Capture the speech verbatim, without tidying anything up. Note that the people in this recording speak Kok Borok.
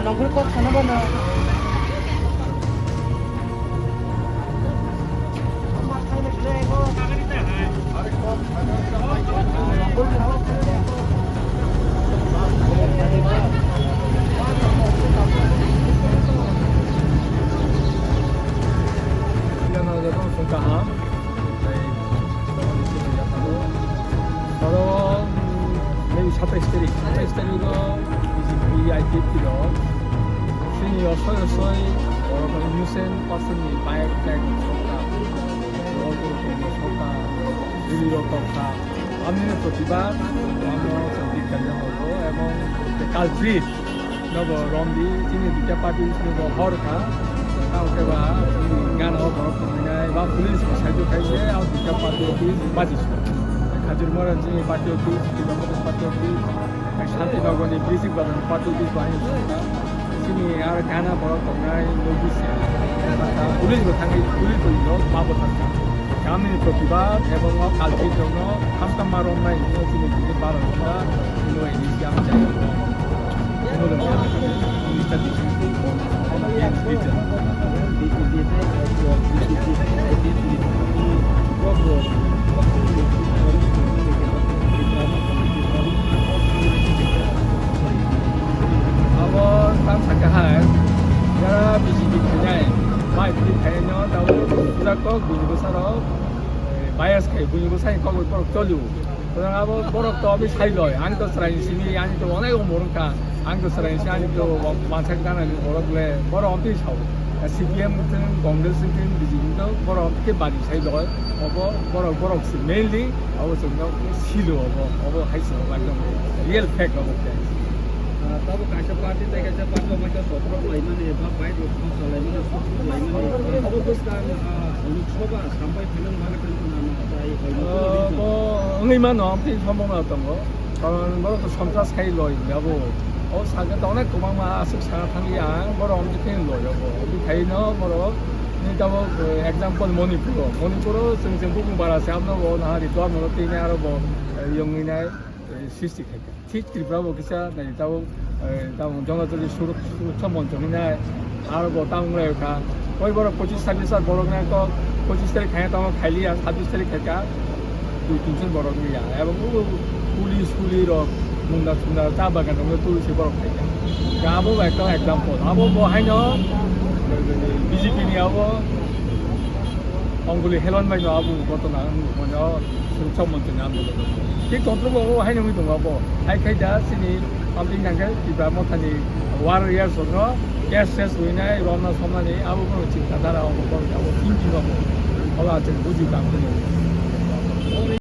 Nongkhor kok sana bono. Kaham. Oro, mm, nini satais tarik, satais tarik o B J P I P F T rok chini osoi osoi borok ni innocent person ni bike tag rok sokha, rol rok sokha, guli rok tokha. Amni protibad, amno chwng bikha jang rok, ebong culprit. Nobo romdi chini duita party nobo hor kha. Tamo khe ba chini gana o borok tongnai ba police bo saijo khai se o duita party office baji su. Khajur mora chini party office, Duita Mora party office, Shanti Nagar ni Brisik Bazar party office bo haino songkha. Chini ar gana borok tongnai notice police bo thangwi police bo ino ma bo thangkha. Kami ni protibad ebong o culprit rokno hamkam ma romnai hino chini chini baron kha ino ini siam chai. Abo tang sakha hai, jara B J P khainai, bai philip khainai no, tabo pura kok buini bwsarok, eh, bias khai buini bwsani kok borok cholio. Sutrang abo borok to obo sai loi, ang to chwraini simi, ani to onek umor wngkha, ang to chwraini simi, ani to mansak gana ni borok le, borok omo twi sao. C P M wngthung, Congress wngthung, B J P wngthung, borok omo twi bari sai loi. Obo borok, borok si mainly, obo chwngno silo obo, obo hai se obo ekdom real fact obo khe. Ah, tabo kaisa party tei kaisa party omo khe kokrok laimani, ba bai rok kha laimani, sukuk laimani. Obo bwskang, ah, Lok Sabha sampai phainani bagwi tei nana tai, ah, bo wngwi mano, omo twi sombhobona tongo. Karon borok to sontras khai loi hinwi abo. O sakhe to onek kwbangma aswk sana thangya ang, borok omo twi khe loi abo. Omo twi khai no borok ni tabok, eh, example Manipur o. Manipur o chwng chwng bukung bara se, abno bo nahari to abno twi nai aro bo, eh, yongwi nai, eh, srishti khai kha. Thik Tripura bo kisa nai tabok, eh, tabok Janajati Suruk-, Suraksha Moncho hinwi nai. Aro bo tamo wnglaio kha. Oi borok pochis sabis jar borok nai kok pochis tarik khaina tamo khailiya, sabis tarik khaikha. Dui tin jon borok wngya. Ebong o police, police rok munda sunda cha bagan rok twi se borok khaikha. Kha abo bai ekta example. Abo bo haino B J P ni abo Onguli Helwan bai no abo gotona wngmano. Sumsok montri ni andolon. Tei tontrobo o haino wngwi tongo abo. Hai khai da chini amtwi hwnkhe Tipra Mothani warriors rokno case case winai romna somnani abo bono chinta dhara obo, bono abo thinking obo. Obo achuk buji tang phano.